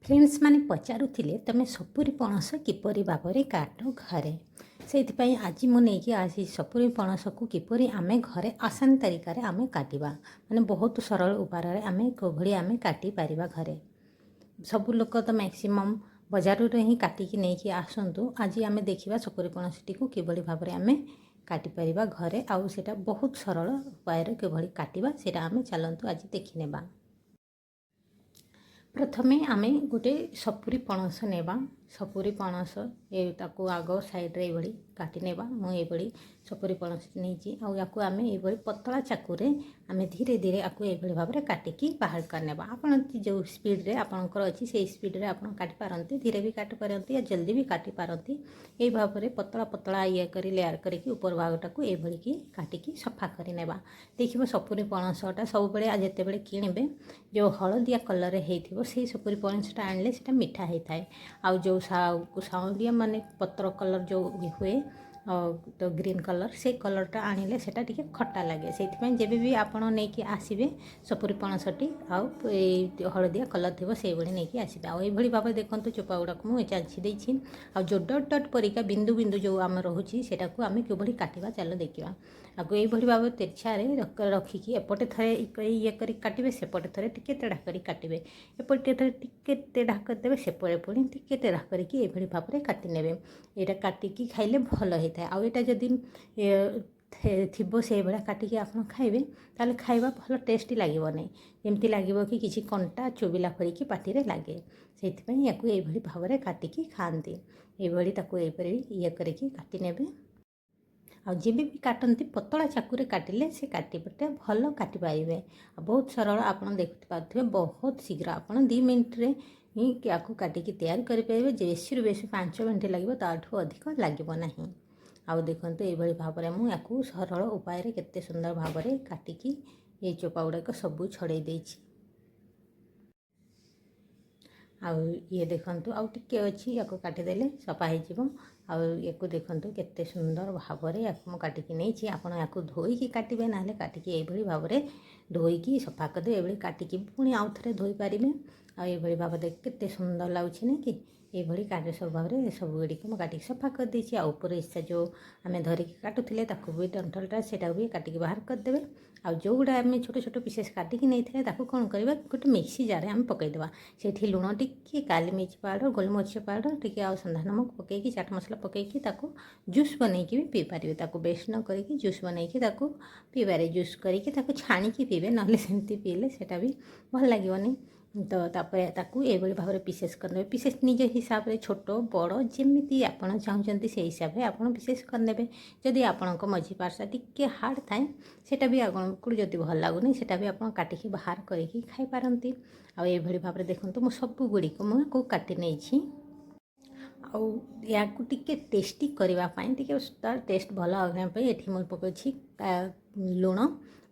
Friends ମାନେ ପଚାରୁଥିଲେ, ତୁମେ ସପୁରୀ ପଣସ କିପରି ଭାବରେ କାଟ ଘରେ? ସେଇଥିପାଇଁ ଆଜି ମୁଁ ନେଇକି ଆସିଛି ସପୁରୀ ପଣସକୁ କିପରି ଆମେ ଘରେ ଆସାନ ତରିକାରେ ଆମେ କାଟିବା, ମାନେ ବହୁତ ସରଳ ଉପାୟରେ ଆମେ କିଭଳି ଆମେ କାଟିପାରିବା ଘରେ। ସବୁ ଲୋକ ତ ମ୍ୟାକ୍ସିମମ୍ ବଜାରରୁ ହିଁ କାଟିକି ନେଇକି ଆସନ୍ତୁ। ଆଜି ଆମେ ଦେଖିବା ସପୁରୀ ପଣସଟିକୁ କିଭଳି ଭାବରେ ଆମେ କାଟିପାରିବା ଘରେ, ଆଉ ସେଇଟା ବହୁତ ସରଳ ଉପାୟରେ କିଭଳି କାଟିବା, ସେଇଟା ଆମେ ଚାଲନ୍ତୁ ଆଜି ଦେଖିନେବା। ପ୍ରଥମେ ଆମେ ଗୋଟେ ସପୁରୀ ପଣସ ନେବା। ସପୁରୀ ପଣସ ଏ ତାକୁ ଆଗ ସାଇଡ଼୍ରେ ଏଇଭଳି କାଟି ନେବା। ମୁଁ ଏଇଭଳି ସପୁରୀ ପଣସ ନେଇଛି, ଆଉ ୟାକୁ ଆମେ ଏଇଭଳି ପତଳା ଚାକୁରେ ଆମେ ଧୀରେ ଧୀରେ ଆକୁ ଏଇଭଳି ଭାବରେ କାଟିକି ବାହାର କରିନେବା। ଆପଣ ଯେଉଁ ସ୍ପିଡ଼ରେ ଆପଣଙ୍କର ଅଛି, ସେଇ ସ୍ପିଡ଼ରେ ଆପଣ କାଟିପାରନ୍ତି। ଧୀରେ ବି କାଟିପାରନ୍ତି ଆଉ ଜଲ୍ଦି ବି କାଟିପାରନ୍ତି। ଏଇ ଭାବରେ ପତଳା ପତଳା ଇଏ କରି, ଲେୟାର କରିକି ଉପର ଭାଗଟାକୁ ଏଇଭଳିକି କାଟିକି ସଫା କରିନେବା। ଦେଖିବ, ସପୁରୀ ପଣସଟା ସବୁବେଳେ ଯେତେବେଳେ କିଣିବେ, ଯେଉଁ ହଳଦିଆ କଲର୍ରେ ହେଇଥିବ, ସେଇ ସପୁରୀ ପଣସଟା ଆଣିଲେ ସେଇଟା ମିଠା ହେଇଥାଏ। ଆଉ ଯେଉଁ ସାଉଣ୍ଡିଆ, ମାନେ ପତ୍ର କଲର୍ ଯେଉଁ ହୁଏ ତ ଗ୍ରୀନ୍ କଲର୍, ସେଇ କଲର୍ଟା ଆଣିଲେ ସେଇଟା ଟିକେ ଖଟା ଲାଗେ। ସେଇଥିପାଇଁ ଯେବେ ବି ଆପଣ ନେଇକି ଆସିବେ ସପୁରୀ ପଣସଟି, ଆଉ ଏଇ ହଳଦିଆ କଲର୍ ଥିବ, ସେଇଭଳି ନେଇକି ଆସିବେ। ଆଉ ଏଇଭଳି ଭାବରେ ଦେଖନ୍ତୁ, ଚୋପା ଗୁଡ଼ାକୁ ମୁଁ ଚାଞ୍ଚି ଦେଇଛି। ଆଉ ଯେଉଁ ଡଟ୍ ଡଟ୍ ପରିକା ବିନ୍ଦୁ ବିନ୍ଦୁ ଯେଉଁ ଆମର ରହୁଛି, ସେଇଟାକୁ ଆମେ କିଭଳି କାଟିବା, ଚାଲ ଦେଖିବା। ଆକୁ ଏଇଭଳି ଭାବେ ତେର୍ଛାରେ ରଖିକି ଏପଟେ ଥରେ ଇଏ କରି କାଟିବେ, ସେପଟେ ଥରେ ଟିକେ ତେଢ଼ା କରି କାଟିବେ। ଏପଟେ ଥରେ ଟିକେ ତେଢ଼ା କରିଦେବେ, ସେପଟେ ପୁଣି ଟିକେ ତେଢ଼ା କରିକି ଏଇଭଳି ଭାବରେ କାଟି ନେବେ। ଏଇଟା କାଟିକି ଖାଇଲେ ଭଲ ହେଇଥାଏ। ଆଉ ଏଇଟା ଯଦି ଥିବ, ସେଇଭଳିଆ କାଟିକି ଆପଣ ଖାଇବେ, ତାହେଲେ ଖାଇବା ଭଲ ଟେଷ୍ଟି ଲାଗିବ ନାହିଁ। ଯେମିତି ଲାଗିବ କି କିଛି କଣ୍ଟା ଚୋବିଲା ଭଳିକି ପାଟିରେ ଲାଗେ। ସେଇଥିପାଇଁ ୟାକୁ ଏଇଭଳି ଭାବରେ କାଟିକି ଖାଆନ୍ତି। ଏଇଭଳି ତାକୁ ଏଇପରି ଇଏ କରିକି କାଟି ନେବେ। ଆଉ ଯେବେ ବି କାଟନ୍ତି, ପତଳା ଚାକୁରେ କାଟିଲେ ସେ କାଟିବାଟା ଭଲ କାଟିପାରିବେ। ଆଉ ବହୁତ ସରଳ, ଆପଣ ଦେଖିପାରୁଥିବେ, ବହୁତ ଶୀଘ୍ର ଆପଣ 2 ମିନିଟ୍ରେ ହିଁ ୟାକୁ କାଟିକି ତିଆରି କରିପାରିବେ। ବେଶୀରୁ ବେଶୀ 5 ମିନିଟ୍ ଲାଗିବ, ତାଠୁ ଅଧିକ ଲାଗିବ ନାହିଁ। ଆଉ ଦେଖନ୍ତୁ, ଏଇଭଳି ଭାବରେ ମୁଁ ୟାକୁ ସରଳ ଉପାୟରେ କେତେ ସୁନ୍ଦର ଭାବରେ କାଟିକି ଏଇ ଚୋପା ଗୁଡ଼ାକ ସବୁ ଛଡ଼େଇ ଦେଇଛି। ଆଉ ଇଏ ଦେଖନ୍ତୁ, ଆଉ ଟିକେ ଅଛି, ୟାକୁ କାଟିଦେଲେ ସଫା ହେଇଯିବ। ଆଉ ୟାକୁ ଦେଖନ୍ତୁ, କେତେ ସୁନ୍ଦର ଭାବରେ ୟାକୁ ମୁଁ କାଟିକି ନେଇଛି। ଆପଣ ୟାକୁ ଧୋଇକି କାଟିବେ, ନହେଲେ କାଟିକି ଏଇଭଳି ଭାବରେ ଧୋଇକି ସଫା କରିଦେବେ। ଏଇଭଳି କାଟିକି ପୁଣି ଆଉ ଥରେ ଧୋଇପାରିବେ। ଆଉ ଏଇଭଳି ଭାବରେ କେତେ ସୁନ୍ଦର ଲାଗୁଛି ନା କି? ଏଇଭଳି କାଟି ସବୁ ଭାବରେ ସବୁ ଗୁଡ଼ିକ ମୁଁ କାଟିକି ସଫା କରିଦେଇଛି। ଆଉ ଉପରେ ହିସ୍ସା ଯେଉଁ ଆମେ ଧରିକି କାଟୁଥିଲେ, ତାକୁ ବି ଡଣ୍ଠଲଟା, ସେଇଟାକୁ ବି କାଟିକି ବାହାର କରିଦେବେ। ଆଉ ଯେଉଁଗୁଡ଼ା ଆମେ ଛୋଟ ଛୋଟ ପିସେସ୍ କାଟିକି ନେଇଥିଲେ, ତାକୁ କ'ଣ କରିବା? ଗୋଟେ ମିକ୍ସି ଜାର୍ରେ ଆମେ ପକାଇଦେବା। ସେଇଠି ଲୁଣ ଟିକେ, କାଲି ମିର୍ଚ ପାଉଡ଼ର, ଗୋଲମରିଚ ପାଉଡ଼ର ଟିକେ ଆଉ ସେନ୍ଧା ନମକ ପକାଇକି, ଚାଟ ମସଲା ପକାଇକି ତାକୁ ଜୁସ୍ ବନେଇକି ବି ପିଇପାରିବେ। ତାକୁ ବେସନ କରିକି ଜୁସ୍ ବନେଇକି ତାକୁ ପିଇପାରିବେ। ଜୁସ୍ କରିକି ତାକୁ ଛାଣିକି ପିଇବେ, ନହେଲେ ସେମିତି ପିଇଲେ ସେଇଟା ବି ଭଲ ଲାଗିବନି। ତ ତାପରେ ତାକୁ ଏଇଭଳି ଭାବରେ ପିସେସ୍ କରିନେବେ। ପିସେସ୍ ନିଜ ହିସାବରେ ଛୋଟ ବଡ଼ ଯେମିତି ଆପଣ ଚାହୁଁଛନ୍ତି, ସେଇ ହିସାବରେ ଆପଣ ପିସେସ୍ କରିନେବେ। ଯଦି ଆପଣଙ୍କ ମଝି ପାର୍ଟଟା ଟିକେ ହାର୍ଡ଼ ଥାଏ, ସେଇଟା ବି ଆପଣଙ୍କୁ ଯଦି ଭଲ ଲାଗୁନି, ସେଇଟା ବି ଆପଣ କାଟିକି ବାହାର କରିକି ଖାଇପାରନ୍ତି। ଆଉ ଏଇଭଳି ଭାବରେ ଦେଖନ୍ତୁ, ମୁଁ ସବୁ ଗୁଡ଼ିକ ମୁଁ ୟାକୁ କାଟି ନେଇଛି। ଆଉ ୟାକୁ ଟିକେ ଟେଷ୍ଟି କରିବା ପାଇଁ, ଟିକେ ତାର ଟେଷ୍ଟ ଭଲ ହେବା ପାଇଁ ଏଠି ମୁଁ ପକାଉଛି ଲୁଣ,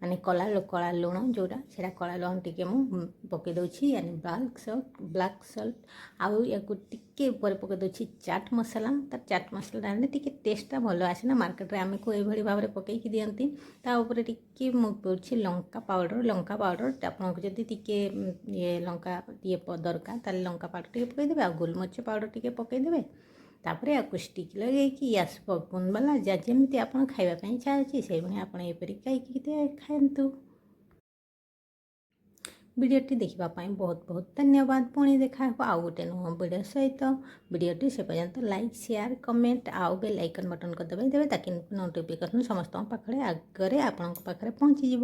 ମାନେ କଳା କଳା ଲୁଣ ଯେଉଁଟା, ସେଇଟା କଳା ଲୁଣ ଟିକେ ମୁଁ ପକାଇ ଦେଉଛି, ୟାନି ବ୍ଲାକ୍ ସଲ୍ଟ। ଆଉ ୟାକୁ ଟିକେ ଉପରେ ପକାଇ ଦେଉଛି ଚାଟ୍ ମସଲା। ତାର ଚାଟ୍ ମସଲାଟା ଆଣିଲେ ଟିକେ ଟେଷ୍ଟଟା ଭଲ ଆସେ ନା, ମାର୍କେଟରେ ଆମକୁ ଏଇଭଳି ଭାବରେ ପକାଇକି ଦିଅନ୍ତି। ତା ଉପରେ ଟିକେ ମୁଁ ପକାଉଛି ଲଙ୍କା ପାଉଡ଼ର। ଲଙ୍କା ପାଉଡ଼ର, ଆପଣଙ୍କୁ ଯଦି ଟିକେ ଇଏ ଲଙ୍କା ଇଏ ଦରକାର, ତାହେଲେ ଲଙ୍କା ପାଉଡ଼ର ଟିକେ ପକାଇଦେବେ ଆଉ ଗୋଲମରିଚ ପାଉଡ଼ର ଟିକେ ପକାଇଦେବେ। ତାପରେ ୟାକୁ ଷ୍ଟିକ୍ ଲଗେଇକି ୟା ସ୍ପୁନ୍ ବାଲା, ଯାହା ଯେମିତି ଆପଣ ଖାଇବା ପାଇଁ ଇଚ୍ଛା ଅଛି, ସେଇଭଳି ଆପଣ ଏପରି ଖାଇକି ଖାଆନ୍ତୁ। ଭିଡ଼ିଓଟି ଦେଖିବା ପାଇଁ ବହୁତ ବହୁତ ଧନ୍ୟବାଦ। ପୁଣି ଦେଖା ହେବ ଆଉ ଗୋଟେ ନୂଆ ଭିଡ଼ିଓ ସହିତ। ଭିଡ଼ିଓଟି ସେ ପର୍ଯ୍ୟନ୍ତ ଲାଇକ୍, ସେୟାର, କମେଣ୍ଟ ଆଉ ବେଲ୍ ଆଇକନ୍ ବଟନ୍ କରିଦେବେ ଦେବେ, ତାକି ନୋଟିଫିକେସନ୍ ସମସ୍ତଙ୍କ ପାଖରେ ଆଗରେ ଆପଣଙ୍କ ପାଖରେ ପହଞ୍ଚିଯିବ।